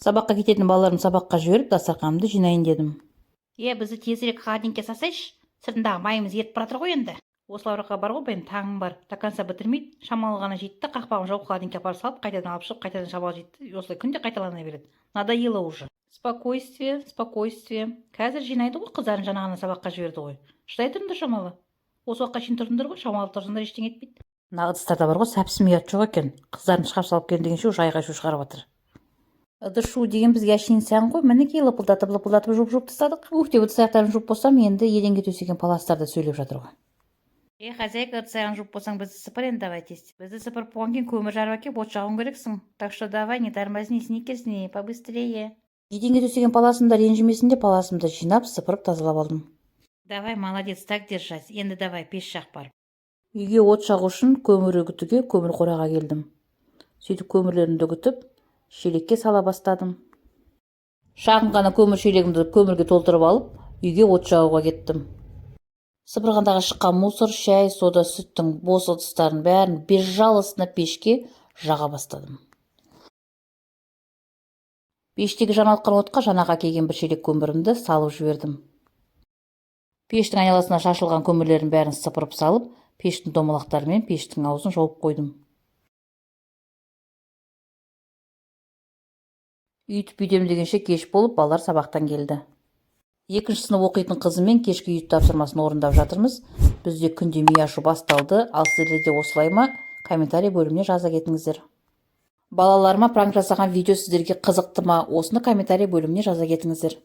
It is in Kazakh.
Сабаққа кететін балаларымды сабаққа жіберіп, дастарханымды жинайын дедім. Е, бізді тезірек холодильникке салсайшы, сыртындағы майымыз еріп бара жатыр ғой. Енді осыларға бар ғой, менің таңым бар, до конца бітірмейді, шамалы ғана жейді да, қақпағын жауып, холодильникке апарып салып, қайтадан алып шығып, қайтадан шамалы жейді. Осылай күнде қайталана береді, надоело уже. Спокойствие, спокойствие, қазір жинайды ғой. Қыздарын жаңа ғана сабаққа жіберді ғой, шыдай тұрыңдар шамалы. Осы уақытқа шейін тұрдыңдар ғой, шамалы тұрсаңдар, ештеңе етпейді. Мына ыдыстарда бар ғой, сәпсім ұят жоқ екен. Қыздарын шығарып салып келдім дегенше, уже айқай шу шығарып жатыр. Ыдыс жуу деген бізге әшейін сән ғой. Мінекей, лыпылдатып лыпылдатып жуып жуып тастадық. Ух деп, ыдыс аяқтарын жуып болсам, енді еденге төсеген паластарды сөйлеп жатыр ғой. Е, хозяйка, ыдыс аяғын жуып болсаң, бізді сыпыр енді, давай тез. Бізді сыпырып болғаннан кейін, көмір жарып әкеліп, от жағуың керексің. Так что давай, не тормозни, сникерсни, побыстрее. Еденге төсеген паласым да ренжімесін деп, паласымды жинап, сыпырып, тазалап алдым. Давай, молодец, так держать. Енді давай пеш жақ бар. Үйге от жағу үшін көмір үгітуге көмір қораға келдім. Сөйтіп, көмірлерімді үгітіп, шелекке сала бастадым. Шағын ғана көмір шелегімді көмірге толтырып алып, үйге от жағуға кеттім. Сыпырғандағы шыққан мусор, шай, сода, сүттің бос ыдыстарын бәрін безжалостно пешке жаға бастадым. Пештегі жанып жатқан отқа жаңағы әкелген бір шелек көмірімді салып жібердім. Пештің айналасына шашылған көмірлердің бәрін сыпырып салып, пештің домалақтарымен пештің аузын жауып қойдым. Үйтіп бүйтем дегенше, кеш болып, балалар сабақтан келді. Екінші сынып оқитын қызыммен кешкі үй тапсырмасын орындап жатырмыз. Бізде күнде ми ашу басталды. Ал сіздерде де осылай ма? Комментарий бөліміне жаза кетіңіздер. Балаларыма пранк жасаған видео сіздерге қызықты ма? Осыны комментарий бөліміне жаза кетіңіздер.